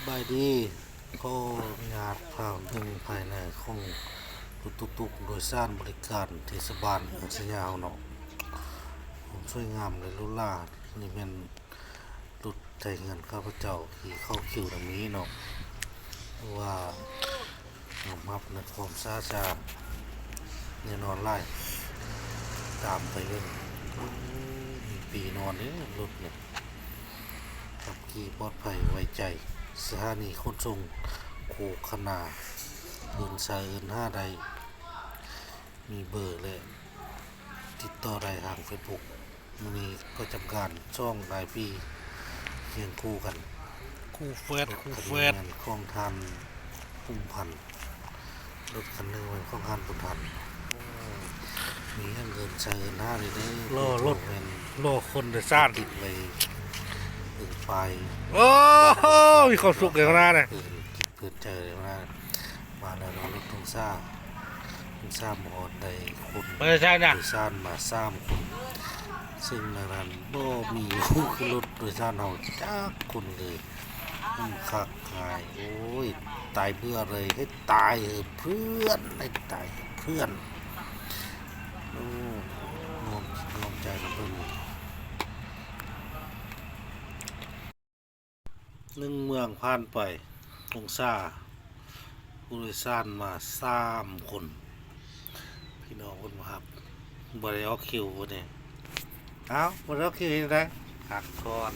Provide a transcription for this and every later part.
ສະບາຍດີ ຂໍອະນຸຍາດພາບໜຶ່ງພາຍໃນຂອງລົດຕຸກໆ ໂດຍສານບໍລິການເທດສະບານເມືອງໄຊຍາເຮົາເນາະ. ຄວາມສວຍງາມ ແລະ ຫຼູຫຼາ ນີ້ແມ່ນລົດໄຖເຮືອນຂ້າພະເຈົ້າທີ່ເຂົ້າຄິວນຳນີ້ເນາະ ຖືວ່າຍອມຮັບໃນຄວາມຊ້າຊ້າແນ່ນອນຫຼາຍ. ຕາມໄປເບິ່ງ ໂອ້ ມີປີນອນເດ້ລົດນີ້. ຂັບຂີ່ປອດໄພໄວໃຈ ສະຖານີຂົນສົ່ງໂຄກຄະນາ ເອີ້ນໃຊ້ເອີ້ນຫາໄດ້ ມີເບີ ແລະ ຕິດຕໍ່ໄດ້ທາງເຟສບຸກ. ມື້ນີ້ປະຈຳການສອງນາຍພີ ຄຽງຄູ່ກັນ ຄູ່ແຝດ ຄູ່ແຝດ ແມ່ນຂອງທ່ານ ບຸນພັນ. ລົດຄັນໜຶ່ງແມ່ນຂອງທ່ານບຸນທັນ. ໂອ້ ມີຫຍັງເອີ້ນໃຊ້ເອີ້ນຫາໄດ້ເດີ. ລໍລົດ ແມ່ນລໍຄົນໂດຍສານ ຕິດໄວ້ເບິ່ງປ້າຍ. ໂອ້ ມີຄວາມສຸກເລີຍຫົວໜ້ານະ ເອີ ເປີດໃຈເລີຍຫົວໜ້າ. ມາແລ້ວເນາະ ລົດທຸງຊາ ທຸງຊາມາຮອດໄດ້ຄົນ ໄປໃສນະ ໂດຍສານມາສາມຄົນ ເຊິ່ງໃນນັ້ນບໍ່ມີຜູ້ຂຶ້ນລົດໂດຍສານເຮົາຈັກຄົນເລີຍ. ອືມ ຄັກຫຼາຍ. ໂອ້ຍ ຕາຍເບື່ອເລີຍ ໃຫ້ຕາຍເອີເພື່ອນ ໃຫ້ຕາຍເອີເພື່ອນ. ໂອ້ ຍອມຈິດຍອມໃຈນຳເພິ່ນ. ໜຶ່ງເມືອງຜ່ານໄປ ອົງສາ ຜູ້ໂດຍສານມາສາມຄົນ ພີ່ນ້ອງເພິ່ນມາຮັບ ບໍ່ໄດ້ອອກຄິວມື້ນີ້. ເອົ້າ ບໍ່ໄດ້ອອກຄິວເຮັດໃດ ພັກຜ່ອນ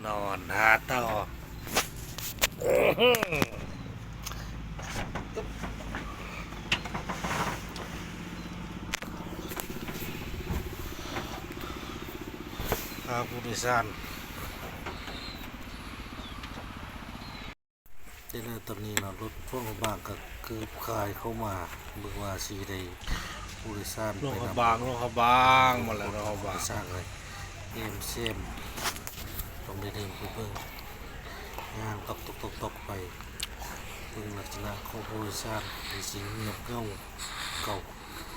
ນອນຖ້າຕໍ່. ພາຜູ້ໂດຍສານ ແຕ່ໃນຕອນນີ້ເນາະ ລົດຫຼວງພະບາງກໍຄືບຄາຍເຂົ້າມາ ເບິ່ງວ່າຊິໄດ້ຜູ້ໂດຍສານໄປນຳ. ຫຼວງພະບາງ ຫຼວງພະບາງ ມາແລ້ວ ຫຼວງພະບາງ ສາກເລີຍ ແອມແຊມ ຕ້ອງໄດ້ເດີນໄປເບິ່ງ ຍ່າງຕອກໆໆໄປ ເບິ່ງລັກສະນະຂອງຜູ້ໂດຍສານ ຄືຊິງຽບເຫງົາເກົ່າ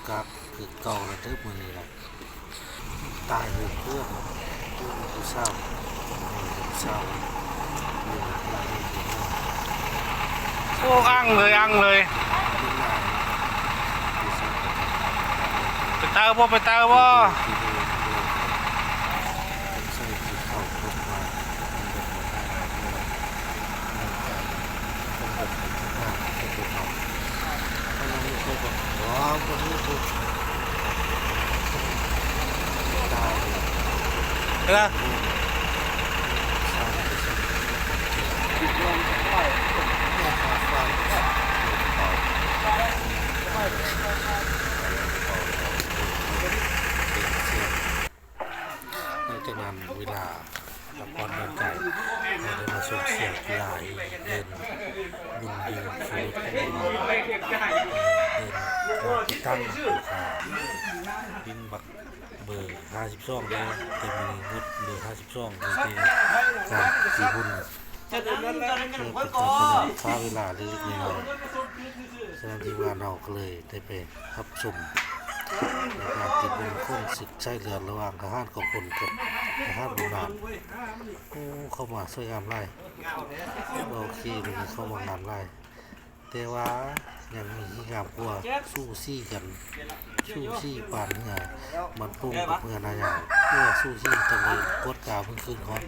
ກາກຄືເກົ່າລະເດີມື້ນີ້ນະ. ຕາຍເຮີເພື່ອນ ຜູ້ສາວ ຜູ້ສາວ ໂອ້ ອັ່ງເລີຍ ອັ່ງເລີຍ. ໄປເຕີບໍ່ ໄປເຕີບໍ່? ຫຼັງຈາກນັ້ນເວລາພັກຜ່ອນຢ່ອນໃຈ ເຮົາໄດ້ມາຊົມສຽງກິລາ ເດີນບຸນຢູ່ໂຄດ ເດີນຕິດຕັ້ງ ດິນບັກເບີຫ້າສິບສອງເດີ ແຕ່ມື້ນີ້ງົດເບີຫ້າສິບສອງ ມີແຕ່ການຕີບຸນ ເພື່ອເປັນການປະຢັດຄ່າເວລາເລັກໆນ້ອຍໆ. ສະນັ້ນທີມງານເຮົາກໍເລີຍໄດ້ໄປ ຮັບຊົມໃນການຕິດບຸນຂອງສຶກສາຍເລືອດລະຫວ່າງທະຫານກອງພົນກັບທະຫານບຳນານ. ໂອ້ ເຂົ້າມາສວຍງາມຫຼາຍ ໂອເຄ ມື້ນີ້ເຂົ້າມາງາມຫຼາຍ ແຕ່ວ່າຍັງມີທີ່ງາມກວ່າ ສູສີກັນ ສູສີປານເຮືອບ້ານໂປ່ງກັບເຮືອນາຍາງ ຄືວ່າສູສີ ຕ້ອງໄດ້ກວດກາເບິ່ງຄືນກ່ອນ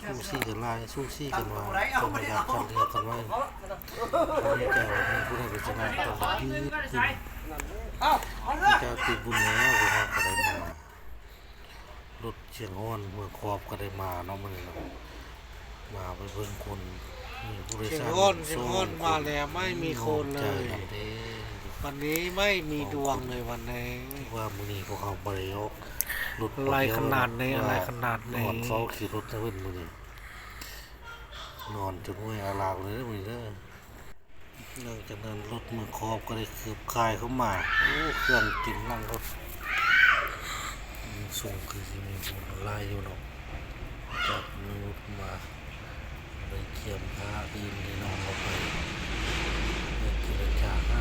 ສູສີກັນຫຼາຍ ສູສີກັນວ່າຕ້ອງໄດ້ຮັບຄັດເລືອກກັນໄວ້. ບໍ່ແນ່ໃຈວ່າມີຜູ້ໃດເປັນຊະນະ ຕ້ອງໄດ້ຢືດຂຶ້ນ. ເຈົ້າຕິດບຸນແລ້ວ ພວກເຮົາກໍໄດ້ມາ ລົດຊຽງຮ້ອນເມືອງຄອບກໍໄດ້ມາເນາະ ມື້ນີ້ເນາະ ມາໄປເບິ່ງຄົນ ມີຜູ້ໂດຍສານ ຊຽງຮ້ອນ ຊຽງຮ້ອນມາແລ້ວ ໄມ່ມີຄົນເລີຍ ວັນນີ້ໄມ່ມີດວງເລີຍ ວັນນີ້ ຖືວ່າມື້ນີ້ພວກເຮົາບໍ່ໄດ້ອອກລົດ ອາໄລຂະໜາດໃດ ອາໄລຂະໜາດໃດ ນອນເຝົ້າຂີ່ລົດໃຫ້ເພິ່ນມື້ນີ້ ນອນຈົນເມື່ອຍອາລາກເລີຍມື້ນີ້ເດີ. ຫຼັງຈາກນັ້ນລົດເມືອງຄອບກໍໄດ້ຄືບຄາຍເຂົ້າມາ ໂອ້ ເຄື່ອງເຕັມຫຼັງລົດ ອືມ ສົ່ງຄືຊິມີຄົນຫຼາຍຢູ່ເນາະ ຈາກເມືອງລົດມາ ໄດ້ກຽມພາອື່ນໄດ້ນ້ອງເຂົ້າໄປ ໄດ້ເຈລະຈາຫາ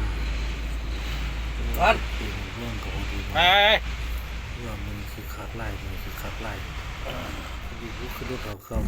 ເປັນເລື່ອງກໍພໍດີມາ ເພື່ອມື້ນີ້ຄືຄັກຫຼາຍ ມື້ນີ້ຄືຄັກຫຼາຍ ຄືດີຄືລົດເຮົາ ເຂົ້າ